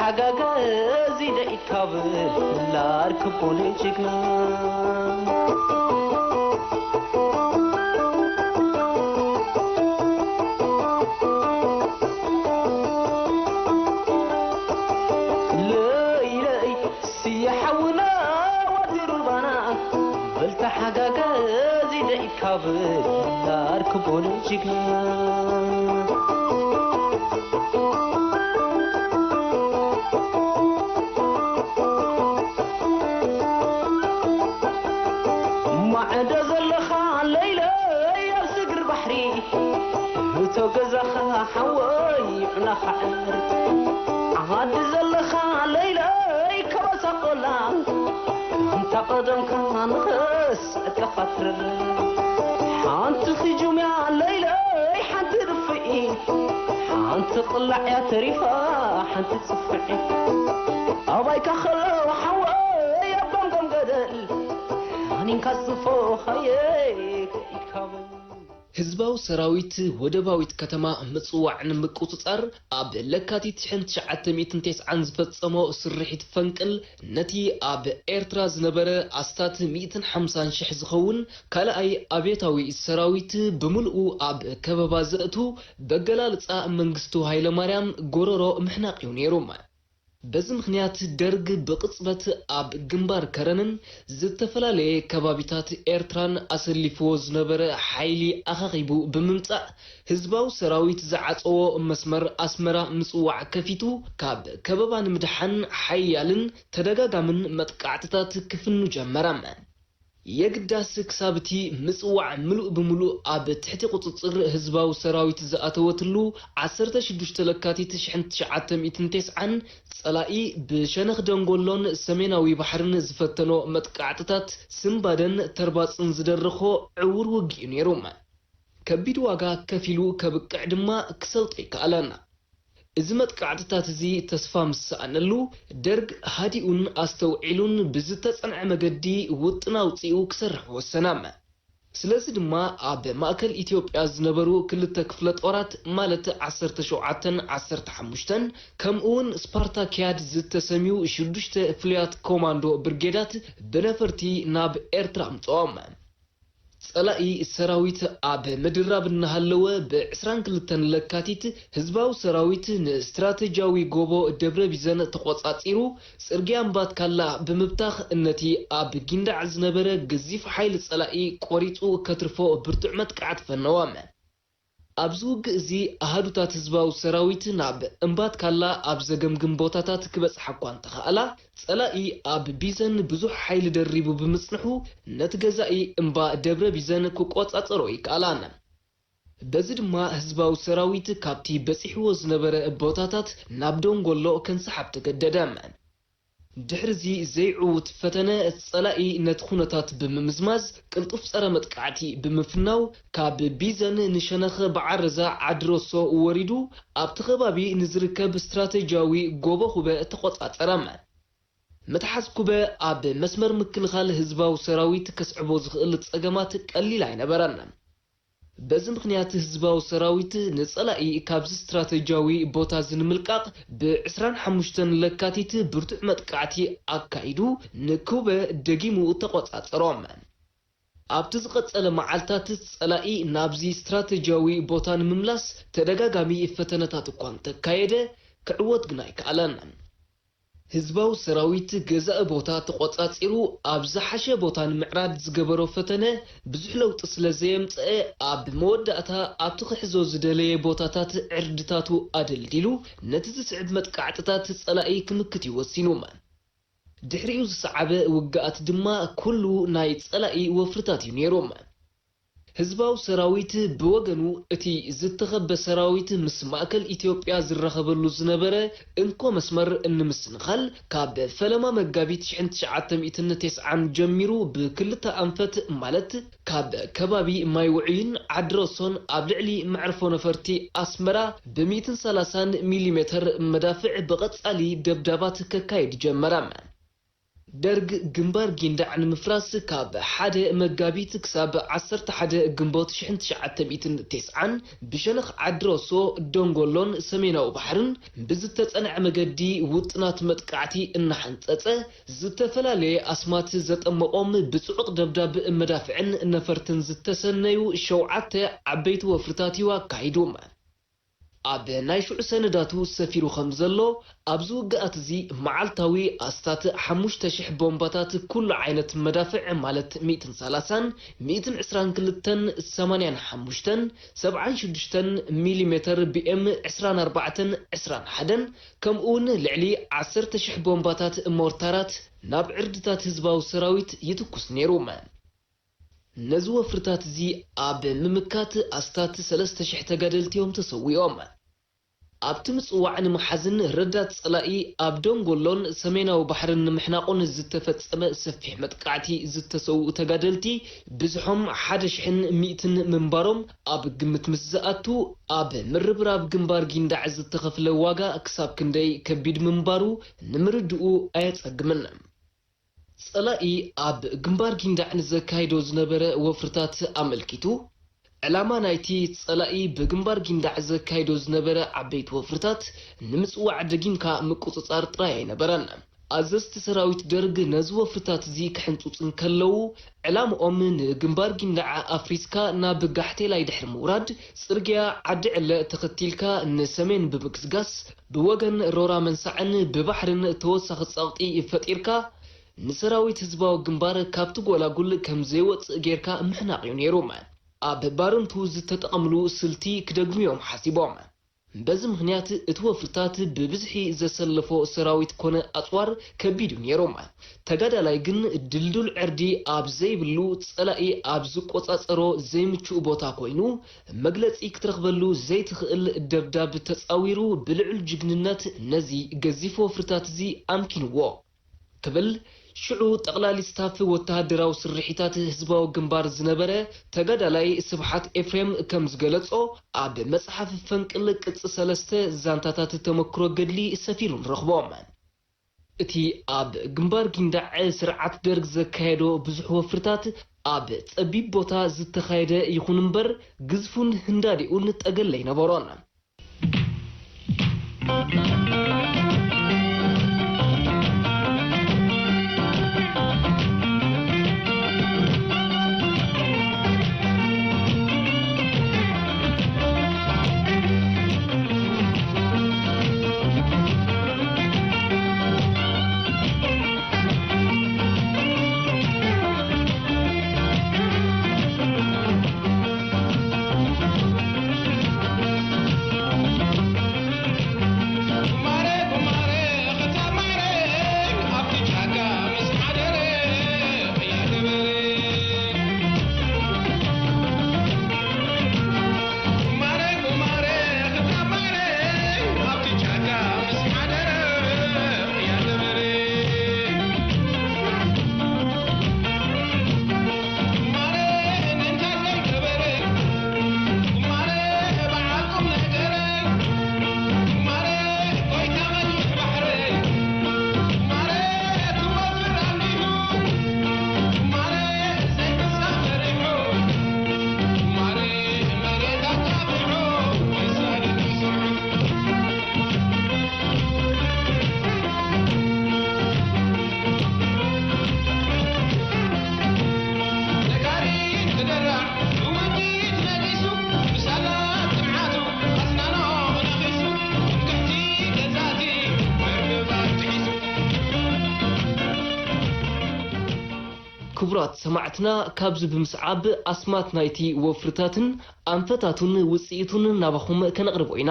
ሓጋጋዚ ደኢካብል ላር ክቦነ ጅግና። ለይለይ ስየ ሓውና ወዲ ሩባና፣ በል ተሓጋገዚ ደኢካብል ላር ክቦነ ጅግና። ማዕዶ ዘለኻ ለይለይ ኣብ ስግር ባሕሪ፣ እቶ ገዛኻ ሓወይ ዑናኻ ዕር። ዓዲ ዘለኻ ለይለይ ከበሳ ቆላ፣ እንታ ቀደምካ ንኸስ ዕጥቃኻ ትርር። ሓንቲ ኺጁምያ ለይለይ ሓንቲ ድፍዒ፣ ሓንቲ ቅላዕያ ተሪፋ ሓንቲ ጽፍዒ። ኣባይካ ኸሎ ሓወይ ኣብ ገምገም ገደል፣ ሓኒንካ ዝፎኻየ ከኢካበል። ህዝባዊ ሰራዊት ወደባዊት ከተማ ምጽዋዕ ንምቁጽጻር ኣብ ለካቲት ሽሕን ትሽዓተ ሚእትን ተስዓን ዝፈጸሞ ስርሒት ፈንቅል፣ ነቲ ኣብ ኤርትራ ዝነበረ ኣስታት ሚእትን ሓምሳን ሽሕ ዝኸውን ካልኣይ ኣብዮታዊ ሰራዊት ብምልኡ ኣብ ከበባ ዘእቱ፣ በገላልጻ መንግስቱ ሃይለማርያም ጎረሮ ምሕናቕ እዩ ነይሩ። በዚ ምኽንያት፣ ደርግ ብቕጽበት ኣብ ግንባር ከረንን ዝተፈላለየ ከባቢታት ኤርትራን ኣሰሊፍዎ ዝነበረ ሓይሊ ኣኻኺቡ ብምምጻእ፣ ህዝባዊ ሰራዊት ዝዓጸዎ መስመር ኣስመራ ምጽዋዕ ከፊቱ፣ ካብ ከበባ ንምድሓን ሓያልን ተደጋጋምን መጥቃዕትታት ክፍኑ ጀመረ። የግዳስ፣ ክሳብ እቲ ምጽዋዕ ምሉእ ብምሉእ ኣብ ትሕቲ ቁጽጽር ህዝባዊ ሰራዊት ዝኣተወትሉ፣ ዓሰርተ ሽዱሽተ ለካቲት ሽሕን ትሽዓተ ሚእትን ተስዓን፣ ጸላኢ ብሸነኽ ደንጎሎን ሰሜናዊ ባሕርን ዝፈተኖ መጥቃዕትታት፣ ስንባደን ተርባጽን ዝደረኾ ዕዉር ውግእ እዩ ነይሩ። ከቢድ ዋጋ ከፊሉ ከብቅዕ ድማ ክሰልጦ ኣይከኣለን። እዚ መጥቃዕትታት እዚ ተስፋ ምስ ሰኣነሉ፣ ደርግ ሃዲኡን ኣስተውዒሉን ብዝተጸንዐ መገዲ ውጥን ኣውጺኡ ክሰርሕ ወሰነ። ስለዚ ድማ ኣብ ማእከል ኢትዮጵያ ዝነበሩ ክልተ ክፍለ ጦራት፣ ማለት ዓሰርተ ሸውዓተን ዓሰርተ ሓሙሽተን፣ ከምኡ እውን ስፓርታኪያድ ዝተሰምዩ ሽዱሽተ ፍሉያት ኮማንዶ ብርጌዳት ብነፈርቲ ናብ ኤርትራ ኣምጽኦም። ጸላኢ ሰራዊት ኣብ ምድራብ እናሃለወ፣ ብዕስራን ክልተን ለካቲት ህዝባዊ ሰራዊት ንስትራተጂያዊ ጎቦ ደብረ ቢዘን ተቖጻጺሩ፣ ጽርግያ እምባትካላ ብምብታኽ፣ ነቲ ኣብ ጊንዳዕ ዝነበረ ገዚፍ ሓይሊ ጸላኢ ቆሪጹ ከትርፎ ብርቱዕ መጥቃዕቲ ፈነወ። ኣብዚ ውግእ እዚ፣ ኣሃዱታት ህዝባዊ ሰራዊት ናብ እምባትካላ ኣብ ዘገምግም ቦታታት ክበጽሓ እኳ እንተኸኣላ፣ ጸላኢ ኣብ ቢዘን ብዙሕ ሓይሊ ደሪቡ ብምጽንሑ፣ ነቲ ገዛኢ እምባ ደብረ ቢዘን ክቆጻጸሮ ኣይከኣላን። በዚ ድማ ህዝባዊ ሰራዊት ካብቲ በጺሕዎ ዝነበረ ቦታታት ናብ ደንጎሎ ከንሰሓብ ተገደደ። ድሕሪዚ ዘይዕዉት ፈተነ፣ ጸላኢ ነቲ ኩነታት ብምምዝማዝ፣ ቅልጡፍ ጸረ መጥቃዕቲ ብምፍናው፣ ካብ ቢዘን ንሸነኽ ብዓረዛ ዓዲ ሮሶ ወሪዱ፣ ኣብቲ ከባቢ ንዝርከብ ስትራተጂያዊ ጎቦ ኩበ ተቖጻጸረ። ምትሓዝ ኩበ ኣብ መስመር ምክልኻል ህዝባዊ ሰራዊት ከስዕቦ ዝኽእል ጸገማት ቀሊል ኣይነበረን። በዚ ምኽንያት ህዝባዊ ሰራዊት ንጸላኢ ካብዚ ስትራተጂያዊ ቦታ እዚ ንምልቃቕ ብ ዕስራን ሓሙሽተን ለካቲት ብርቱዕ መጥቃዕቲ ኣካይዱ ንኩበ ደጊሙ ተቖጻጸሮም። ኣብቲ ዝቐጸለ መዓልታት ጸላኢ ናብዚ ስትራተጂያዊ ቦታ ንምምላስ ተደጋጋሚ ፈተነታት እኳ እንተካየደ ክዕወት ግን ኣይከኣለን። ህዝባዊ ሰራዊት ገዛኢ ቦታ ተቖጻጺሩ ኣብ ዝሓሸ ቦታ ንምዕራድ ዝገበሮ ፈተነ ብዙሕ ለውጢ ስለ ዘየምጽአ፣ ኣብ መወዳእታ ኣብቲ ክሕዞ ዝደለየ ቦታታት ዕርድታቱ ኣደልዲሉ ነቲ ዝስዕብ መጥቃዕትታት ጸላኢ ክምክት እዩ ወሲኑ። ድሕሪኡ ዝሰዓበ ውግኣት ድማ ኩሉ ናይ ጸላኢ ወፍርታት እዩ ነይሩ። ህዝባዊ ሰራዊት ብወገኑ፣ እቲ ዝተኸበ ሰራዊት ምስ ማእከል ኢትዮጵያ ዝራኸበሉ ዝነበረ እንኮ መስመር ንምስንኻል፣ ካብ ፈለማ መጋቢት ሽሕን ትሽዓተ ሚእትን ተስዓን ጀሚሩ ብክልተ ኣንፈት፣ ማለት ካብ ከባቢ ማይ ውዑይን ዓዲ ሮሶን ኣብ ልዕሊ መዕርፎ ነፈርቲ ኣስመራ ብሚእትን ሰላሳን ሚሊሜተር መዳፍዕ ብቐጻሊ ደብዳባት ከካይድ ጀመረ። ደርግ ግንባር ጊንዳዕ ንምፍራስ ካብ ሓደ መጋቢት ክሳብ ዓሰርተ ሓደ ግንቦት ሽሕን ትሽዓተ ሚእትን ተስዓን ብሸነኽ ዓዲ ሮሶ፣ ደንጎሎን ሰሜናዊ ባሕርን ብዝተጸንዐ መገዲ ውጥናት መጥቃዕቲ እናሓንጸጸ፣ ዝተፈላለየ ኣስማት ዘጠመቖም ብጽዑቕ ደብዳብ መዳፍዕን ነፈርትን ዝተሰነዩ ሸውዓተ ዓበይቲ ወፍርታት እዩ ኣካይዱ። ኣብ ናይ ሽዑ ሰነዳቱ ሰፊሩ ከም ዘሎ፣ ኣብዚ ውግኣት እዚ መዓልታዊ ኣስታት ሓሙሽተ ሽሕ ቦምባታት ኩሉ ዓይነት መዳፍዕ፣ ማለት ሚእትን ሰላሳን፣ ሚእትን ዕስራን ክልተን፣ ሰማንያን ሓሙሽተን፣ ሰብዓን ሽዱሽተን ሚሊሜተር ቢኤም ዕስራን ኣርባዕተን ዕስራን ሓደን፣ ከምኡ እውን ልዕሊ ዓሰርተ ሽሕ ቦምባታት ሞርታራት ናብ ዕርድታት ህዝባዊ ሰራዊት ይትኩስ ነይሩ። ነዚ ወፍርታት እዚ ኣብ ምምካት ኣስታት ሰለስተ ሽሕ ተጋደልቲ እዮም ተሰዊኦም። ኣብቲ ምጽዋዕ ንምሓዝን ረዳት ጸላኢ ኣብ ደንጎሎን ሰሜናዊ ባሕርን ንምሕናቑን ዝተፈጸመ ሰፊሕ መጥቃዕቲ ዝተሰውኡ ተጋደልቲ ብዝሖም ሓደ ሽሕን ሚእትን ምንባሮም ኣብ ግምት ምስ ዝኣቱ፣ ኣብ ምርብራብ ግንባር ጊንዳዕ ዝተኸፍለ ዋጋ ክሳብ ክንደይ ከቢድ ምንባሩ ንምርድኡ ኣየጸግምን። ጸላኢ ኣብ ግንባር ጊንዳዕ ንዘካይዶ ዝነበረ ወፍርታት ኣመልኪቱ፣ ዕላማ ናይቲ ጸላኢ ብግንባር ጊንዳዕ ዘካይዶ ዝነበረ ዓበይቲ ወፍርታት ንምጽዋዕ ደጊምካ ምቁጽጻር ጥራይ ኣይነበረን። ኣዘዝቲ ሰራዊት ደርግ ነዚ ወፍርታት እዚ ክሕንጹጽ እንከለዉ፣ ዕላምኦም ንግንባር ጊንዳዕ ኣፍሪስካ ናብ ጋሕቴላይ ድሕሪ ምውራድ፣ ጽርግያ ዓዲ ዕለ ተኸቲልካ ንሰሜን ብምግስጋስ፣ ብወገን ሮራ መንሳዕን ብባሕርን ተወሳኺ ጸቕጢ ፈጢርካ፣ ንሰራዊት ህዝባዊ ግንባር ካብቲ ጎላጉል ከም ዘይወጽእ ጌርካ ምሕናቕ እዩ ነይሩ። ኣብ ባርንቱ ዝተጠቐምሉ ስልቲ ክደግሙ እዮም ሓሲቦም። በዚ ምኽንያት እቲ ወፍርታት ብብዝሒ ዘሰለፎ ሰራዊት ኮነ ኣጽዋር ከቢድ እዩ ነይሩ። ተጋዳላይ ግን ድልዱል ዕርዲ ኣብ ዘይብሉ፣ ጸላኢ ኣብ ዝቆጻጸሮ ዘይምቹእ ቦታ ኮይኑ፣ መግለጺ ክትረኽበሉ ዘይትኽእል ደብዳብ ተጻዊሩ ብልዑል ጅግንነት ነዚ ገዚፍ ወፍርታት እዚ ኣምኪንዎ። ክብል ሽዑ ጠቕላሊ ስታፍ ወተሃደራዊ ስርሒታት ህዝባዊ ግንባር ዝነበረ ተጋዳላይ ስብሓት ኤፍሬም ከም ዝገለጾ፣ ኣብ መጽሓፍ ፈንቅል ቅጽ ሰለስተ ዛንታታት ተመክሮ ገድሊ ሰፊሩ ንረኽቦ። እቲ ኣብ ግንባር ጊንዳዕ ስርዓት ደርግ ዘካየዶ ብዙሕ ወፍርታት ኣብ ጸቢብ ቦታ ዝተኻየደ ይኹን እምበር፣ ግዝፉን ህንዳዴኡን ጠገለ ኣይነበሮን። ክቡራት ሰማዕትና፣ ካብዚ ብምስዓብ ኣስማት ናይቲ ወፍርታትን ኣንፈታቱን ውጽኢቱን ናባኹም ከነቕርቦ ኢና።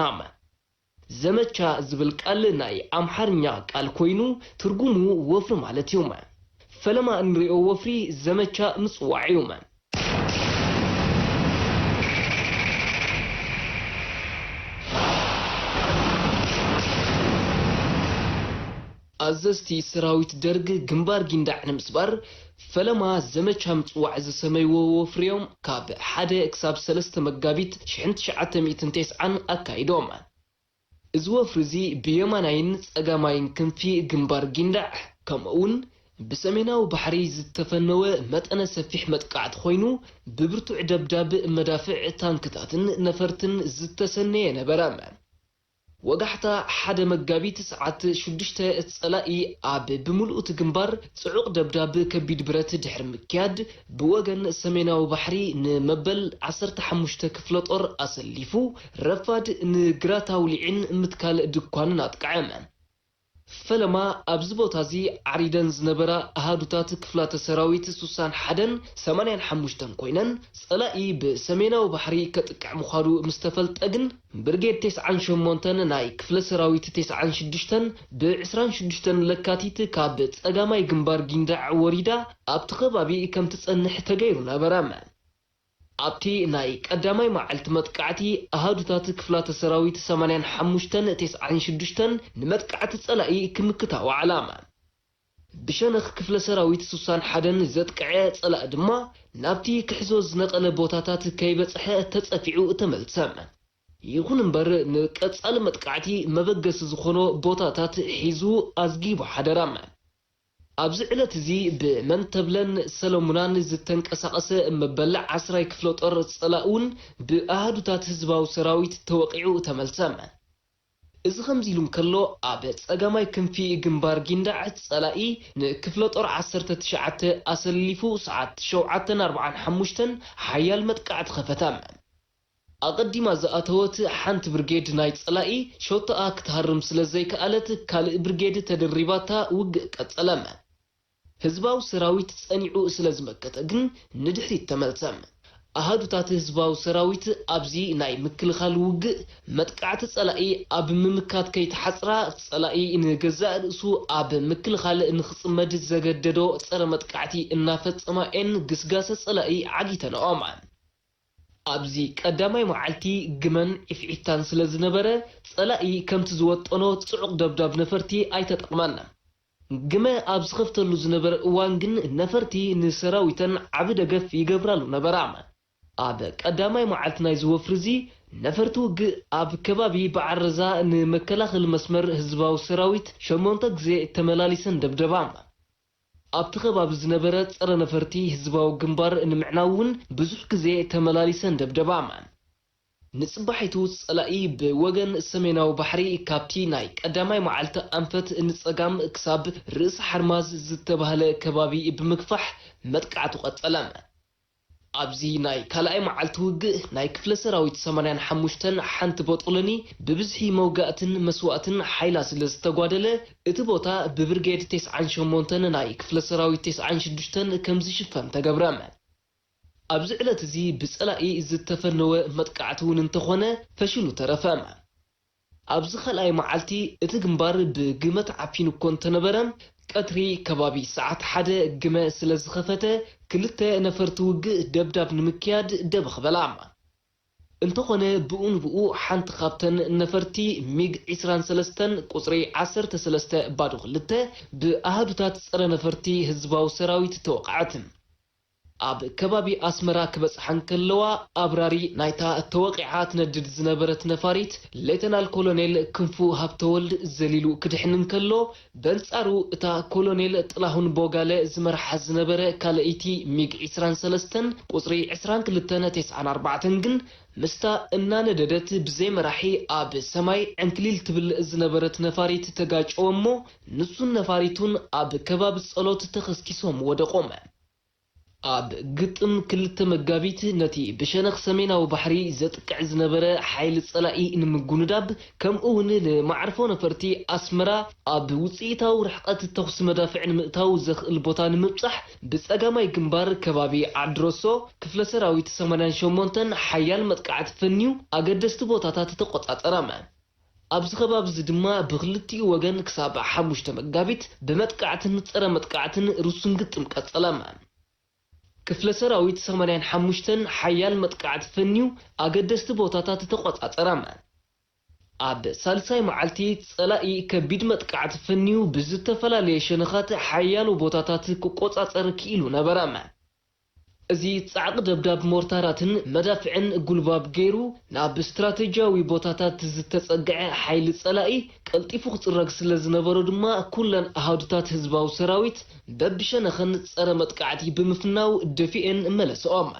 ዘመቻ ዝብል ቃል ናይ ኣምሓርኛ ቃል ኮይኑ፣ ትርጉሙ ወፍሪ ማለት እዩ። ፈለማ እንሪኦ ወፍሪ ዘመቻ ምጽዋዕ እዩ። ኣዘዝቲ ሰራዊት ደርግ ግንባር ጊንዳዕ ንምስባር ፈለማ ዘመቻ ምጽዋዕ ዝሰመይዎ ወፍሪ እዮም ካብ ሓደ ክሳብ ሰለስተ መጋቢት ሽሕን ትሽዓተ ሚእትን ተስዓን ኣካይዶም። እዚ ወፍሪ እዚ ብየማናይን ጸጋማይን ክንፊ ግንባር ጊንዳዕ፣ ከምኡ'ውን ብሰሜናዊ ባሕሪ ዝተፈነወ መጠነ ሰፊሕ መጥቃዕቲ ኮይኑ፣ ብብርቱዕ ደብዳብ መዳፍዕ፣ ታንክታትን ነፈርትን ዝተሰነየ ነበረ። ወጋሕታ ሓደ መጋቢት ሰዓት ሽዱሽተ፣ ጸላኢ ኣብ ብምልኡ እቲ ግንባር ጽዑቕ ደብዳብ ከቢድ ብረት ድሕሪ ምክያድ፣ ብወገን ሰሜናዊ ባሕሪ ንመበል ዓሰርተ ሓሙሽተ ክፍለ ጦር ኣሰሊፉ፣ ረፋድ ንግራት ኣውሊዕን ምትካል ድኳንን ኣጥቅዐ። ፈለማ ኣብዚ ቦታ እዚ ዓሪደን ዝነበራ ኣሃዱታት ክፍላተ ሰራዊት ሱሳን ሓደን ሰማንያን ሓሙሽተን ኮይነን፣ ጸላኢ ብሰሜናዊ ባሕሪ ከጥቅዕ ምዃኑ ምስ ተፈልጠ ግን፣ ብርጌድ ተስዓን ሸሞንተን ናይ ክፍለ ሰራዊት ተስዓን ሽዱሽተን ብዕስራን ሽዱሽተን ለካቲት ካብ ጸጋማይ ግንባር ጊንዳዕ ወሪዳ ኣብቲ ከባቢ ከም ትጸንሕ ተገይሩ ነበረ። ኣብቲ ናይ ቀዳማይ መዓልቲ መጥቃዕቲ፣ ኣሃዱታት ክፍላተ ሰራዊት ሰማንያን ሓሙሽተን ተስዓን ሽዱሽተን ንመጥቃዕቲ ጸላኢ ክምክታ ወዓላ። ብሸነኽ ክፍለ ሰራዊት ሱሳን ሓደን ዘጥቅዐ ጸላኢ ድማ፣ ናብቲ ክሕዞ ዝነቐለ ቦታታት ከይበጽሐ ተጸፊዑ ተመልሰ። ይኹን እምበር፣ ንቀጻሊ መጥቃዕቲ መበገሲ ዝኾኖ ቦታታት ሒዙ ኣዝጊቡ ሓደራ። ኣብዚ ዕለት እዚ ብመንተብለን ሰለሙናን ዝተንቀሳቐሰ መበል ዓስራይ ክፍለ ጦር ጸላኢ እውን ብኣሃዱታት ህዝባዊ ሰራዊት ተወቒዑ ተመልሰ። እዚ ከምዚ ኢሉ እንከሎ፣ ኣብ ጸጋማይ ክንፊ ግንባር ጊንዳዕ ጸላኢ ንክፍለ ጦር ዓሰርተ ትሽዓተ ኣሰሊፉ ሰዓት ሸውዓተን ኣርብዓን ሓሙሽተን ሓያል መጥቃዕቲ ከፈተ። ኣቐዲማ ዝኣተወት ሓንቲ ብርጌድ ናይ ጸላኢ ሸቶኣ ክትሃርም ስለ ዘይከኣለት፣ ካልእ ብርጌድ ተደሪባታ ውግእ ቀጸለ። ህዝባዊ ሰራዊት ጸኒዑ ስለ ዝመከተ ግን ንድሕሪት ተመልሰ። ኣሃዱታት ህዝባዊ ሰራዊት ኣብዚ ናይ ምክልኻል ውግእ፣ መጥቃዕቲ ጸላኢ ኣብ ምምካት ከይተሓጽራ፣ ጸላኢ ንገዛእ ርእሱ ኣብ ምክልኻል ንኽጽመድ ዘገደዶ ጸረ መጥቃዕቲ እናፈጸማ እየን ግስጋሰ ጸላኢ ዓጊተንኦም። ኣብዚ ቀዳማይ መዓልቲ ግመን ዒፍዒፍታን ስለ ዝነበረ፣ ጸላኢ ከምቲ ዝወጠኖ ጽዑቕ ደብዳብ ነፈርቲ ኣይተጠቕመን። ግመ ኣብ ዝኸፍተሉ ዝነበረ እዋን ግን፣ ነፈርቲ ንሰራዊተን ዓቢ ደገፍ ይገብራሉ ነበራ። ኣብ ቀዳማይ መዓልቲ ናይዚ ወፍሪ እዚ፣ ነፈርቲ ውግእ ኣብ ከባቢ በዓረዛ ንመከላኸሊ መስመር ህዝባዊ ሰራዊት ሸሞንተ ግዜ ተመላሊሰን ደብደባ። ኣብቲ ከባቢ ዝነበረ ጸረ ነፈርቲ ህዝባዊ ግንባር ንምዕናው እውን ብዙሕ ግዜ ተመላሊሰን ደብደባ። ንጽባሒቱ ጸላኢ ብወገን ሰሜናዊ ባሕሪ ካብቲ ናይ ቀዳማይ መዓልቲ ኣንፈት ንጸጋም ክሳብ ርእሲ ሓርማዝ ዝተባህለ ከባቢ ብምግፋሕ መጥቃዕቱ ቀጸለ። ኣብዚ ናይ ካልኣይ መዓልቲ ውግእ ናይ ክፍለ ሰራዊት ሰማንያን ሓሙሽተን ሓንቲ ቦጦሎኒ ብብዝሒ መውጋእትን መስዋእትን ሓይላ ስለ ዝተጓደለ፣ እቲ ቦታ ብብርጌድ ተስዓን ሸሞንተን ናይ ክፍለ ሰራዊት ተስዓን ሽዱሽተን ከም ዝሽፈን ተገብረ። ኣብዚ ዕለት እዚ ብጸላኢ ዝተፈነወ መጥቃዕቲ እውን እንተኾነ፣ ፈሽሉ ተረፈ። ኣብዚ ካልኣይ መዓልቲ እቲ ግንባር ብግመ ተዓፊኑ እኮ እንተነበረ፣ ቀትሪ ከባቢ ሰዓት ሓደ ግመ ስለ ዝኸፈተ፣ ክልተ ነፈርቲ ውግእ ደብዳብ ንምክያድ ደበኽ በላ። እንተኾነ፣ ብኡ ንብኡ ሓንቲ ካብተን ነፈርቲ ሚግ ዕስራን ሰለስተን ቁጽሪ ዓሰርተ ሰለስተ ባዶ ክልተ ብኣሃዱታት ጸረ ነፈርቲ ህዝባዊ ሰራዊት ተወቕዐት። ኣብ ከባቢ ኣስመራ ክበጽሓ እንከለዋ፣ ኣብራሪ ናይታ ተወቒዓ ትነድድ ዝነበረት ነፋሪት ሌተናል ኮሎኔል ክንፉ ሃብተወልድ ዘሊሉ ክድሕን እንከሎ፣ በንጻሩ እታ ኮሎኔል ጥላሁን ቦጋለ ዝመርሓ ዝነበረ ካልኣይቲ ሚግ ዕስራን ሰለስተን ቁጽሪ ዕስራን ክልተን ተስዓን ኣርባዕተን ግን ምስታ እናነደደት ብዘይ መራሒ ኣብ ሰማይ ዕንክሊል ትብል ዝነበረት ነፋሪት ተጋጨወ እሞ፣ ንሱን ነፋሪቱን ኣብ ከባቢ ጸሎት ተኸስኪሶም ወደቖም። ኣብ ግጥም ክልተ መጋቢት፣ ነቲ ብሸነኽ ሰሜናዊ ባሕሪ ዘጥቅዕ ዝነበረ ሓይሊ ጸላኢ ንምጉንዳብ፣ ከምኡ እውን ንማዕርፎ ነፈርቲ ኣስመራ ኣብ ውጽኢታዊ ርሕቀት ተኹሲ መዳፍዕ ንምእታው ዘኽእል ቦታ ንምብጻሕ፣ ብጸጋማይ ግንባር ከባቢ ዓድሮሶ፣ ክፍለ ሰራዊት ሰማንያን ሸሞንተን ሓያል መጥቃዕቲ ፈንዩ ኣገደስቲ ቦታታት ተቖጻጸረ። ኣብዚ ከባቢ እዚ ድማ ብክልቲኡ ወገን ክሳብ ሓሙሽተ መጋቢት ብመጥቃዕትን ጸረ መጥቃዕትን ርሱን ግጥም ቀጸለ። ክፍለ ሰራዊት ሰማንያን ሓሙሽተን ሓያል መጥቃዕቲ ፈንዩ ኣገደስቲ ቦታታት ተቖጻጸረ። ኣብ ሳልሳይ መዓልቲ ጸላኢ ከቢድ መጥቃዕቲ ፈንዩ ብዝተፈላለየ ሸነኻት ሓያሎ ቦታታት ክቆጻጸር ክኢሉ ነበረ። እዚ ጻዕቂ ደብዳብ ሞርታራትን መዳፍዕን ጉልባብ ገይሩ ናብ ስትራተጂያዊ ቦታታት ዝተጸግዐ ሓይሊ ጸላኢ ቀልጢፉ ክጽረግ ስለ ዝነበሮ ድማ፣ ኩለን ኣሃዱታት ህዝባዊ ሰራዊት በብሸነኸን ጸረ መጥቃዕቲ ብምፍናው ደፊኤን መለስኦም።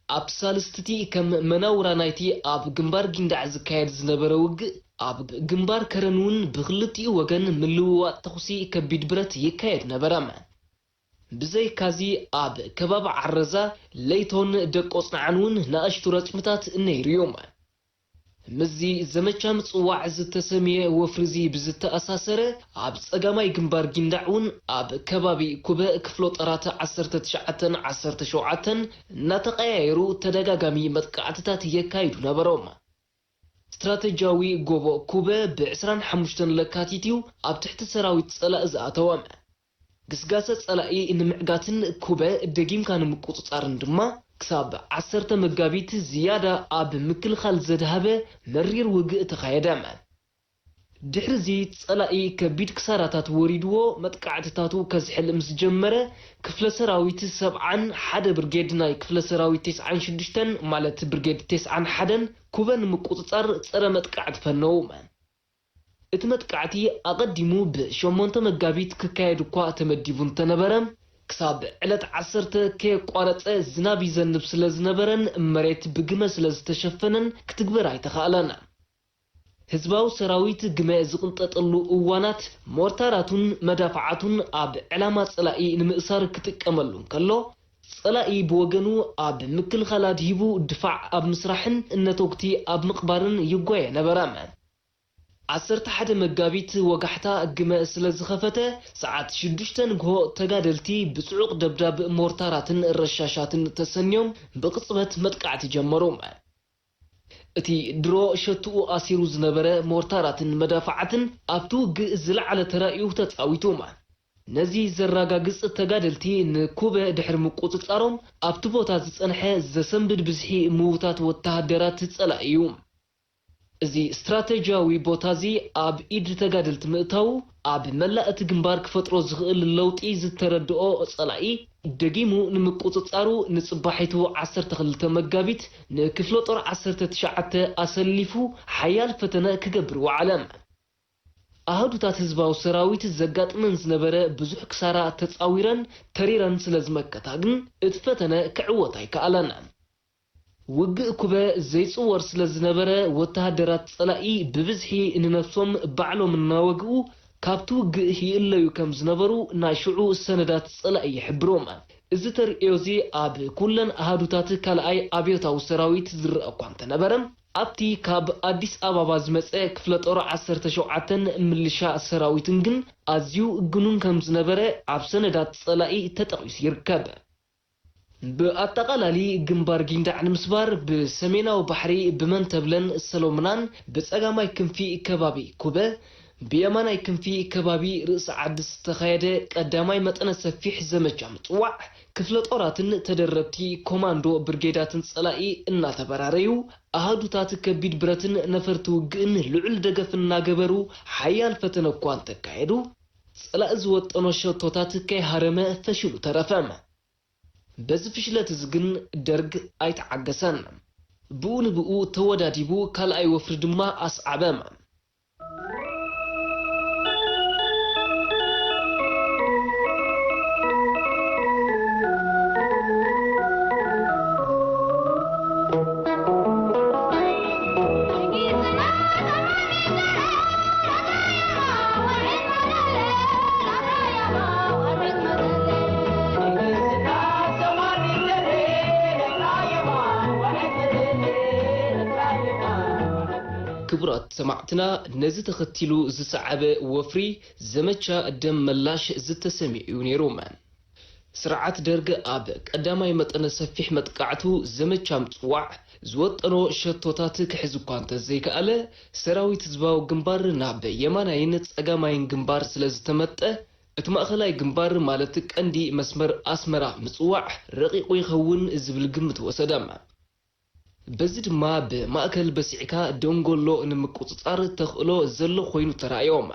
ኣብ ሳልስቲ፣ ከም መናውራ ናይቲ ኣብ ግንባር ጊንዳዕ ዝካየድ ዝነበረ ውግእ፣ ኣብ ግንባር ከረን እውን ብክልቲኡ ወገን ምልውዋጥ ተኹሲ ከቢድ ብረት ይካየድ ነበረ። ብዘይካዚ፣ ኣብ ከባቢ ዓረዛ፣ ለይቶን ደቆጽንዓን እውን ንኣሽቱ ረጽምታት ነይሩ እዩ። ምስዚ ዘመቻ ምጽዋዕ ዝተሰምየ ወፍሪዚ ብዝተኣሳሰረ፣ ኣብ ጸጋማይ ግንባር ጊንዳዕ እውን ኣብ ከባቢ ኩበ ክፍለ ጦራት ዓሰርተ ትሽዓተን ዓሰርተ ሸውዓተን እናተቐያየሩ ተደጋጋሚ መጥቃዕትታት የካይዱ ነበሮም። ስትራተጂያዊ ጎቦ ኩበ ብ ዕስራን ሓሙሽተን ለካቲት እዩ ኣብ ትሕቲ ሰራዊት ጸላኢ ዝኣተወ። ግስጋሰ ጸላኢ ንምዕጋትን ኩበ ደጊምካ ንምቁጽጻርን ድማ፣ ክሳብ ዓሰርተ መጋቢት ዝያዳ ኣብ ምክልኻል ዘድሃበ መሪር ውግእ ተኻየደ። ድሕሪዚ ጸላኢ ከቢድ ክሳራታት ወሪድዎ መጥቃዕትታቱ ከዝሕል ምስ ጀመረ፣ ክፍለ ሰራዊት ሰብዓን ሓደ ብርጌድ ናይ ክፍለ ሰራዊት ተስዓን ሽዱሽተን፣ ማለት ብርጌድ ተስዓን ሓደን፣ ኩበ ንምቁጽጻር ጸረ መጥቃዕቲ ፈነዉ። እቲ መጥቃዕቲ ኣቐዲሙ ብሸሞንተ መጋቢት ክካየድ እኳ ተመዲቡ እንተነበረ፣ ክሳብ ዕለት ዓሰርተ ከየቋረጸ ዝናብ ይዘንብ ስለ ዝነበረን መሬት ብግመ ስለ ዝተሸፈነን ክትግበር ኣይተኻእለን። ህዝባዊ ሰራዊት ግመ ዝቕንጠጠሉ እዋናት፣ ሞርታራቱን መዳፍዓቱን ኣብ ዕላማ ጸላኢ ንምእሳር ክጥቀመሉ እንከሎ፣ ጸላኢ ብወገኑ ኣብ ምክልኻል ኣድሂቡ ድፋዕ ኣብ ምስራሕን ነተጉቲ ኣብ ምቕባርን ይጓየ ነበረ። ዓሰርተ ሓደ መጋቢት ወጋሕታ ግመ ስለ ዝኸፈተ፣ ሰዓት ሽዱሽተ ንግሆ ተጋደልቲ ብጽዑቕ ደብዳብ ሞርታራትን ረሻሻትን ተሰንዮም ብቕጽበት መጥቃዕቲ ጀመሩ። እቲ ድሮ ሸትኡ ኣሲሩ ዝነበረ ሞርታራትን መዳፍዓትን ኣብቲ ውግእ ዝለዓለ ተራ እዩ ተጻዊቱ። ነዚ ዘረጋግጽ፣ ተጋደልቲ ንኩበ ድሕሪ ምቁጽጻሮም ኣብቲ ቦታ ዝጸንሐ ዘሰንብድ ብዝሒ ምዉታት ወተሃደራት ጸላኢ እዩ። እዚ ስትራተጂያዊ ቦታ እዚ ኣብ ኢድ ተጋደልቲ ምእታዉ፣ ኣብ መላእ እቲ ግንባር ክፈጥሮ ዝኽእል ለውጢ ዝተረድኦ ጸላኢ፣ ደጊሙ ንምቁጽጻሩ ንጽባሒቱ ዓሰርተ ክልተ መጋቢት ንክፍለ ጦር ዓሰርተ ትሽዓተ ኣሰሊፉ ሓያል ፈተነ ክገብር ወዓለ። ኣሃዱታት ህዝባዊ ሰራዊት ዘጋጥመን ዝነበረ ብዙሕ ክሳራ ተጻዊረን ተሪረን ስለ ዝመከታ ግን፣ እቲ ፈተነ ክዕወት ኣይከኣለን። ውግእ ኩበ ዘይጽወር ስለ ዝነበረ፣ ወተሃደራት ጸላኢ ብብዝሒ ንነብሶም ባዕሎም እናወግኡ ካብቲ ውግእ ይእለዩ ከም ዝነበሩ ናይ ሽዑ ሰነዳት ጸላኢ ይሕብሩ። እዚ ተርእዮ እዚ ኣብ ኩለን ኣሃዱታት ካልኣይ ኣብዮታዊ ሰራዊት ዝረአ እኳ እንተነበረ፣ ኣብቲ ካብ ኣዲስ ኣበባ ዝመጸ ክፍለ ጦር ዓሰርተ ሸውዓተን ምልሻ ሰራዊትን ግን ኣዝዩ ግኑን ከም ዝነበረ ኣብ ሰነዳት ጸላኢ ተጠቒሱ ይርከብ። ብኣጠቓላሊ ግንባር ጊንዳዕ ንምስባር ብሰሜናዊ ባሕሪ ብመንተብለን ሰሎምናን ብጸጋማይ ክንፊ ከባቢ ኩበ፣ ብየማናይ ክንፊ ከባቢ ርእሲ ዓዲ ዝተኻየደ ቀዳማይ መጠነ ሰፊሕ ዘመቻ ምጽዋዕ፣ ክፍለ ጦራትን ተደረብቲ ኮማንዶ ብርጌዳትን ጸላኢ እናተበራረዩ፣ ኣሃዱታት ከቢድ ብረትን ነፈርቲ ውግእን ልዑል ደገፍ እናገበሩ ሓያል ፈተነ እኳ እንተካየዱ፣ ጸላኢ ዝወጠኖ ሸቶታት ከይሃረመ ፈሽሉ ተረፈ። በዚ ፍሽለት እዚ ግን ደርግ ኣይተዓገሰን። ብኡ ንብኡ ተወዳዲቡ ካልኣይ ወፍሪ ድማ ኣስዓበ። ክቡራት ሰማዕትና፣ ነዚ ተኸቲሉ ዝሰዓበ ወፍሪ ዘመቻ ደም መላሽ ዝተሰምየ እዩ ነይሩ። ስርዓት ደርግ ኣብ ቀዳማይ መጠነ ሰፊሕ መጥቃዕቱ ዘመቻ ምጽዋዕ ዝወጠኖ ሸቶታት ክሕዝ እኳ እንተዘይከኣለ፣ ሰራዊት ህዝባዊ ግንባር ናብ የማናይን ጸጋማይን ግንባር ስለ ዝተመጠ፣ እቲ ማእከላይ ግንባር ማለት ቀንዲ መስመር ኣስመራ ምጽዋዕ ረቂቑ ይኸውን ዝብል ግምት ወሰደ። በዚ ድማ ብማእከል በሲዕካ ደንጎሎ ንምቁጽጻር ተኽእሎ ዘሎ ኮይኑ ተራእዮም።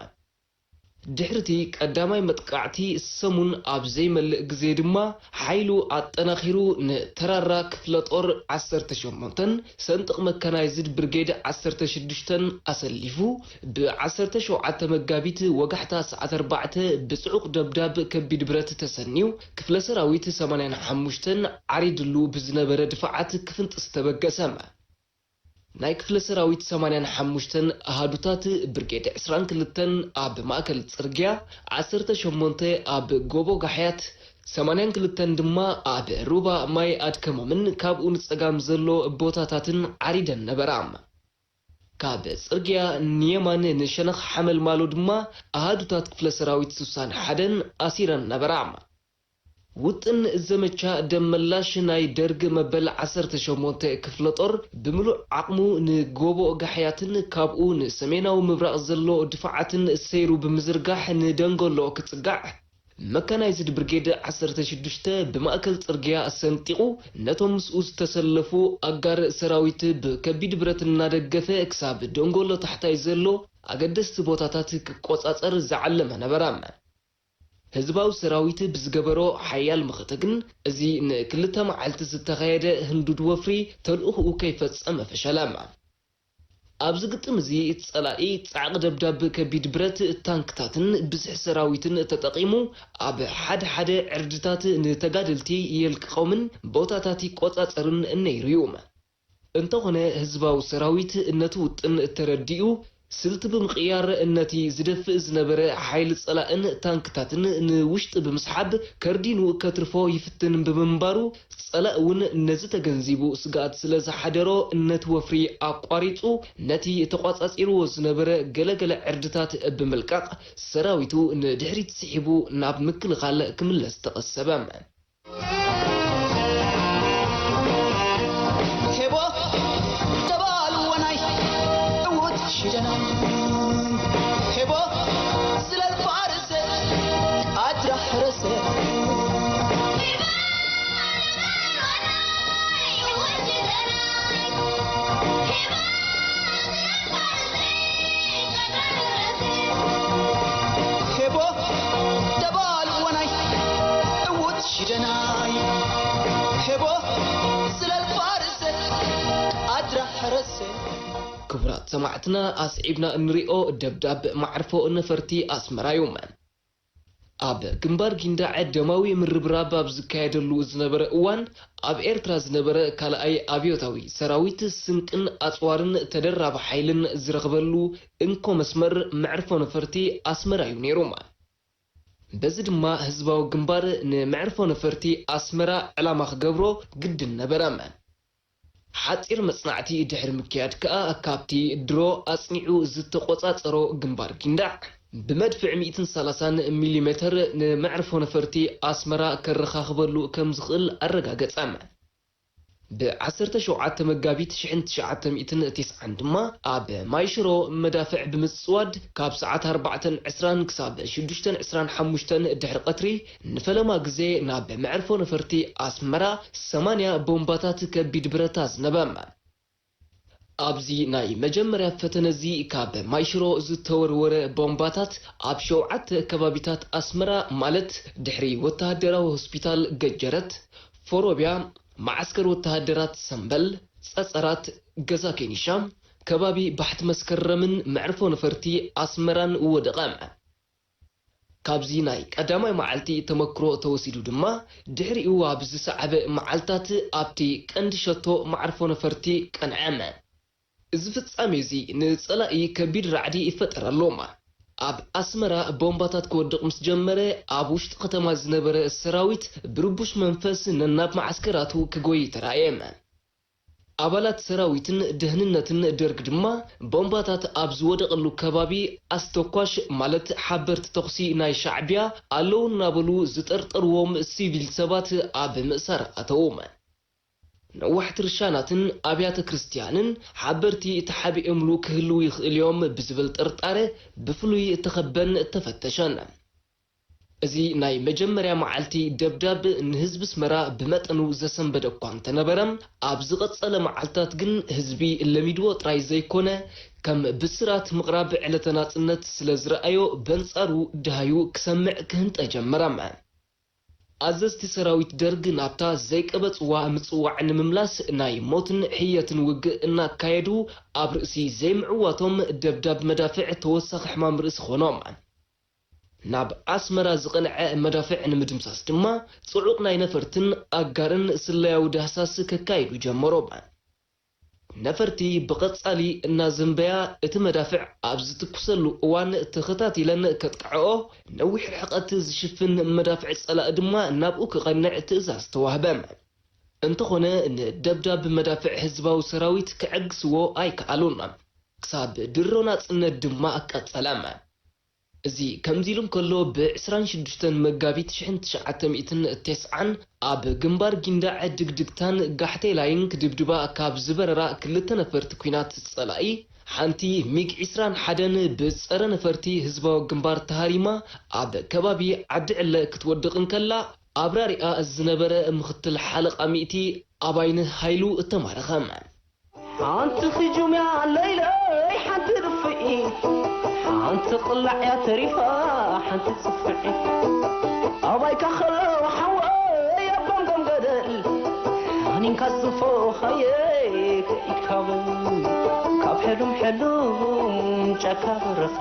ድሕሪቲ ቀዳማይ መጥቃዕቲ ሰሙን ኣብ ዘይመልእ ግዜ ድማ፣ ሓይሉ ኣጠናኺሩ ንተራራ ክፍለ ጦር ዓሰርተ ሸሞንተን ሰንጥቕ መካናይዝድ ብርጌድ ዓሰርተ ሽዱሽተን ኣሰሊፉ፣ ብ ዓሰርተ ሸውዓተ መጋቢት ወጋሕታ ሰዓት ኣርባዕተ ብጽዑቕ ደብዳብ ከቢድ ብረት ተሰንዩ፣ ክፍለ ሰራዊት ሰማንያን ሓሙሽተን ዓሪድሉ ብዝነበረ ድፋዓት ክፍንጥስ ተበገሰ። ናይ ክፍለ ሰራዊት ሰማንያን ሓሙሽተን ኣሃዱታት ብርጌድ ዕስራን ክልተን ኣብ ማእከል ጽርግያ፣ ዓሰርተ ሸሞንተ ኣብ ጎቦ ጋሕያት፣ ሰማንያን ክልተን ድማ ኣብ ሩባ ማይ ኣድከሞምን ካብኡ ንጸጋም ዘሎ ቦታታትን ዓሪደን ነበራ። ካብ ጽርግያ ንየማን ንሸነኽ ሓመልማሎ ድማ ኣሃዱታት ክፍለ ሰራዊት ስሳን ሓደን ኣሲረን ነበራ። ውጥን ዘመቻ ደም መላሽ ናይ ደርግ መበል ዓሰርተ ሸሞንተ ክፍለ ጦር ብምሉእ ዓቕሙ ንጎቦ ጋሕያትን ካብኡ ንሰሜናዊ ምብራቕ ዘሎ ድፋዓትን ሰይሩ ብምዝርጋሕ ንደንጎሎ ክጽጋዕ፣ መካናይዝድ ብርጌድ ዓሰርተ ሽዱሽተ ብማእከል ጽርግያ ሰንጢቑ ነቶም ምስኡ ዝተሰለፉ ኣጋር ሰራዊት ብከቢድ ብረት እናደገፈ ክሳብ ደንጎሎ ታሕታይ ዘሎ ኣገደስቲ ቦታታት ክቆጻጸር ዝዓለመ ነበረ። ህዝባዊ ሰራዊት ብዝገበሮ ሓያል መኸተ ግን፣ እዚ ንክልተ መዓልቲ ዝተኻየደ ህንዱድ ወፍሪ ተልእኾኡ ከይፈጸመ ፈሸለ። ኣብዚ ግጥም እዚ፣ ጸላኢ ጻዕቒ ደብዳብ ከቢድ ብረት፣ ታንክታትን ብዝሒ ሰራዊትን ተጠቒሙ፣ ኣብ ሓደ ሓደ ዕርድታት ንተጋደልቲ የልቅቖምን ቦታታት ይቆጻጸርን ነይሩ እዩ። እንተኾነ፣ ህዝባዊ ሰራዊት ነቲ ውጥን ተረዲኡ፣ ስልቲ ብምቕያር፣ ነቲ ዝደፍእ ዝነበረ ሓይሊ ጸላእን ታንክታትን ንውሽጢ ብምስሓብ፣ ከርዲኑ ከትርፎ ይፍትን ብምንባሩ፣ ጸላእ እውን ነዚ ተገንዚቡ፣ ስግኣት ስለ ዝሓደሮ፣ ነቲ ወፍሪ ኣቋሪጹ፣ ነቲ ተቋጻጺርዎ ዝነበረ ገለገለ ዕርድታት ብምልቃቕ፣ ሰራዊቱ ንድሕሪት ስሒቡ ናብ ምክልኻል ክምለስ ተቐሰበ። ሄቦ ተባል ወናይ እውት ሽደና ሄቦ ስለል ፋርሰ ኣድራ ሕረሰ ሄቦ ደባል ወናይ እውት ሽደናይ ሄቦ ስለል ፋርሰ ኣድራ ሕረሰ። ክቡራት ሰማዕትና፣ ኣስዒብና እንሪኦ ደብዳብ መዓርፎ ነፈርቲ ኣስመራ እዩ። ኣብ ግንባር ጊንዳዕ ደማዊ ምርብራብ ኣብ ዝካየደሉ ዝነበረ እዋን፣ ኣብ ኤርትራ ዝነበረ ካልኣይ ኣብዮታዊ ሰራዊት ስንቅን ኣጽዋርን ተደራቢ ሓይልን ዝረኽበሉ እንኮ መስመር መዕርፎ ነፈርቲ ኣስመራ እዩ ነይሩ። በዚ ድማ ህዝባዊ ግንባር ንመዕርፎ ነፈርቲ ኣስመራ ዕላማ ክገብሮ ግድን ነበረ። ሓጺር መጽናዕቲ ድሕሪ ምክያድ ከኣ፣ ካብቲ ድሮ ኣጽኒዑ ዝተቖጻጸሮ ግንባር ጊንዳዕ፣ ብመድፍዕ ሚእትን ሰላሳን ሚሊሜተር ንመዕርፎ ነፈርቲ ኣስመራ ከረኻኽበሉ ከም ዝኽእል ኣረጋገጸ። ብ ዓሰርተ ሸውዓተ መጋቢት ሽሕን ትሽዓተ ሚእትን ተስዓን ድማ፣ ኣብ ማይሽሮ መዳፍዕ ብምጽዋድ፣ ካብ ሰዓት ኣርባዕተን ዕስራን ክሳብ ሽዱሽተን ዕስራን ሓሙሽተን ድሕሪ ቀትሪ፣ ንፈለማ ግዜ ናብ መዕርፎ ነፈርቲ ኣስመራ ሰማንያ ቦምባታት ከቢድ ብረት ኣዝነበ። ኣብዚ ናይ መጀመርያ ፈተነ እዚ፣ ካብ ማይሽሮ ዝተወርወረ ቦምባታት ኣብ ሸውዓተ ከባቢታት ኣስመራ፣ ማለት ድሕሪ ወተሃደራዊ ሆስፒታል ገጀረት፣ ፎሮብያ፣ መዓስከር ወተሃደራት ሰምበል፣ ጸጸራት፣ ገዛ ኬኒሻ፣ ከባቢ ባሕቲ መስከረምን መዕርፎ ነፈርቲ ኣስመራን ወደቐ። ካብዚ ናይ ቀዳማይ መዓልቲ ተመክሮ ተወሲዱ ድማ፣ ድሕሪኡ ኣብ ዝሰዓበ መዓልታት ኣብቲ ቀንዲ ሸቶ መዓርፎ ነፈርቲ ቀንዐ። እዚ ፍጻሜ እዚ ንጸላኢ ከቢድ ራዕዲ ይፈጠረሎም። ኣብ ኣስመራ ቦምባታት ክወድቕ ምስ ጀመረ፣ ኣብ ውሽጢ ከተማ ዝነበረ ሰራዊት ብርቡሽ መንፈስ ነናብ መዓስከራቱ ክጎይ ተራእየ። ኣባላት ሰራዊትን ደህንነትን ደርግ ድማ፣ ቦምባታት ኣብ ዝወደቐሉ ከባቢ፣ ኣስተኳሽ ማለት ሓበርቲ ተኹሲ ናይ ሻዕቢያ ኣለዉ እናበሉ ዝጠርጠርዎም ሲቪል ሰባት ኣብ ምእሳር ኣተዉ። ነዋሕቲ ርሻናትን ኣብያተ ክርስትያንን ሓበርቲ ተሓቢኦምሉ ክህልዉ ይኽእል እዮም ብዝብል ጥርጣረ ብፍሉይ እተኸበን እተፈተሸን። እዚ ናይ መጀመርያ መዓልቲ ደብዳብ ንህዝቢ ኣስመራ ብመጠኑ ዘሰንበደ እኳ እንተነበረ፣ ኣብ ዝቐጸለ መዓልታት ግን ህዝቢ ለሚድዎ ጥራይ ዘይኮነ፣ ከም ብስራት ምቕራብ ዕለተ ናጽነት ስለ ዝረኣዮ፣ በንጻሩ ደሃዩ ክሰምዕ ክህንጠ ጀመረ። ኣዘዝቲ ሰራዊት ደርግ ናብታ ዘይቀበጽዋ ምጽዋዕ ንምምላስ ናይ ሞትን ሕየትን ውግእ እናካየዱ፣ ኣብ ርእሲ ዘይምዕዋቶም ደብዳብ መዳፍዕ ተወሳኺ ሕማም ርእሲ ኾኖም። ናብ ኣስመራ ዝቐንዐ መዳፍዕ ንምድምሳስ ድማ ጽዑቕ ናይ ነፈርትን ኣጋርን ስለያዊ ዳህሳስ ከካይዱ ጀመሮም። ነፈርቲ ብቐጻሊ እናዘንበያ እቲ መዳፍዕ ኣብ ዝትኩሰሉ እዋን ተኸታቲለን ከጥቅዐኦ፣ ነዊሕ ርሕቐት ዝሽፍን መዳፍዕ ጸላኢ ድማ ናብኡ ክቐንዕ ትእዛዝ ተዋህበ። እንተኾነ ንደብዳብ መዳፍዕ ህዝባዊ ሰራዊት ክዕግስዎ ኣይከኣሉን። ክሳብ ድሮ ናጽነት ድማ ቀጸለ። እዚ ከምዚ ኢሉ እንከሎ፣ ብ ዕስራን ሽዱሽተን መጋቢት ሽሕን ትሽዓተ ሚእትን ተስዓን ኣብ ግንባር ጊንዳዕ ድግድግታን ጋሕቴላይን ክድብድባ ካብ ዝበረራ ክልተ ነፈርቲ ኲናት ጸላኢ፣ ሓንቲ ሚግ ዕስራን ሓደን ብጸረ ነፈርቲ ህዝባዊ ግንባር ተሃሪማ ኣብ ከባቢ ዓዲ ዕለ ክትወድቕ እንከላ፣ ኣብራሪኣ ዝነበረ ምኽትል ሓለቓ ሚእቲ ኣባይነህ ሃይሉ እተማረኸ። ሓንቲ ኽጁም እያ ለይለይ፣ ሓንቲ ርፍዒ፣ ሓንቲ ቕላዕ እያ ተሪፋ፣ ሓንቲ ጽፍዒ። ኣባይካ ኸሎ ሓወይ ኣብ ገምገም ገደል፣ ሓኒንካ ዝንፈኻየ ከኢድካ በል። ካብ ሕሉም ሕሉም ጫካ በረኻ፣